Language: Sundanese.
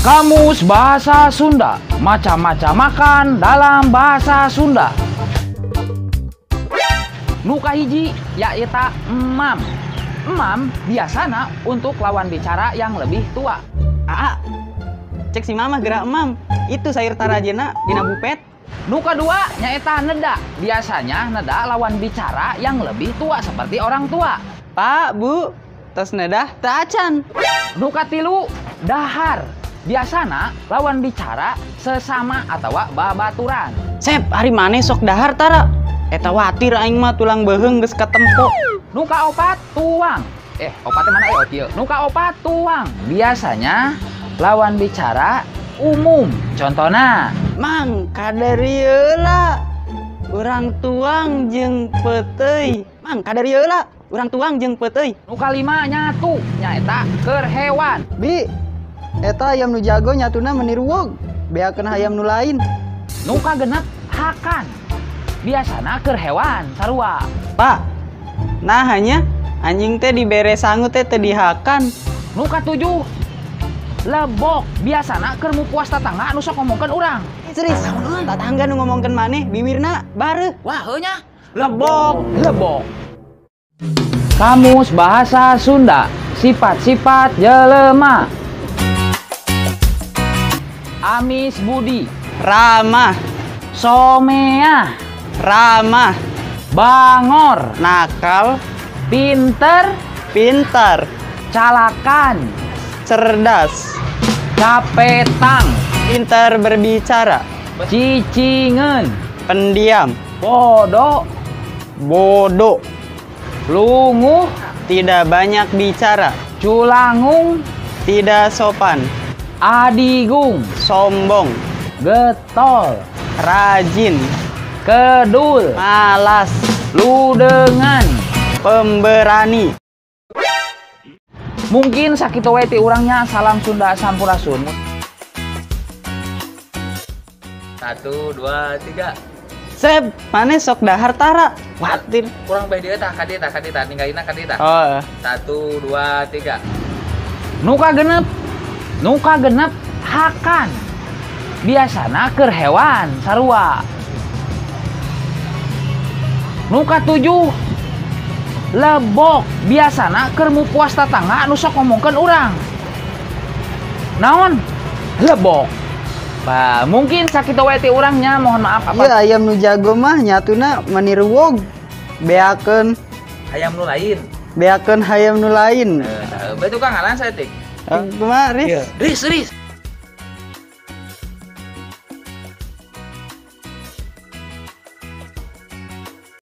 Kamus Bahasa Sunda, macam-macam makan dalam bahasa Sunda. Nu kahiji yaeta emam. Emam biasana untuk lawan bicara yang lebih tua. Aa, cek si mama gerak emam. Itu sayur tarajena dina bupet. Nu kadua nyaeta neda. Biasanya neda lawan bicara yang lebih tua seperti orang tua. Pak, Bu, tos nedah teu acan. Nu katilu dahar. Biasana lawan bicara sesama atau babaturan. Sep, ari maneh sok dahar tara. Eta watir aing mah tulang beuheung geus katempo. Nu kaopat tuang. Opatnya mana ya? Kieu. Nu kaopat tuang. Biasanya lawan bicara umum. Contohna, Mang kadarieu lah. Urang tuang jeung peuteuy. Mang kadarieu lah. Urang tuang jeung peuteuy. Nu kalima nyatu nyaeta keur hewan. Bi, eta ayam nu jago nyatuna meni ruwog. Beakeun hayam nu lain. Nu kagenep hakan. Biasana keur hewan sarua. Pak, nah hanya anjing teh dibere sangu teh teu dihakan. Nu katujuh lebok. Biasana keur mupuas tatangga anu sok ngomongkeun urang. Serius, tatangga nu ngomongkeun maneh bibirna bareuh. Wah, heuh nya. Lebok, lebok. Kamus Bahasa Sunda, sifat-sifat jelema. Amis budi, ramah, someah, ramah, bangor, nakal, pinter, pintar, calakan, cerdas, capetang, pintar berbicara, cicingeun, pendiam, bodoh, bodoh, lunguh, tidak banyak bicara, culangung, tidak sopan, adigung, sombong, getol, rajin, kedul, malas, ludengan, pemberani. Mungkin sakitu we ti urangnya. Salam Sunda sampurasun. 1, 2, 3. Sep, maneh sok dahar tara. Watir. Kurang bae dieu tah ka dieu tah ka dieu tah ninggalina ka dieu tah. Oh. 1, 2, 3. Nu kagenep, nu kagenep hakan. Biasana keur hewan sarua. Nu katujuh lebok. Biasana keur mupuas tatangga anu sok ngomongkeun urang. Naon? Lebok. Bah, mungkin sakitu we ti urangnya, mohon maaf apa. Ieu ayam nu jago mah nyatuna meni ruwog. Beakeun hayam nu lain. Beakeun hayam nu lain. Heeh, bae tukang ngaran saeutik. Kumaha, Riz? Riz, Riz.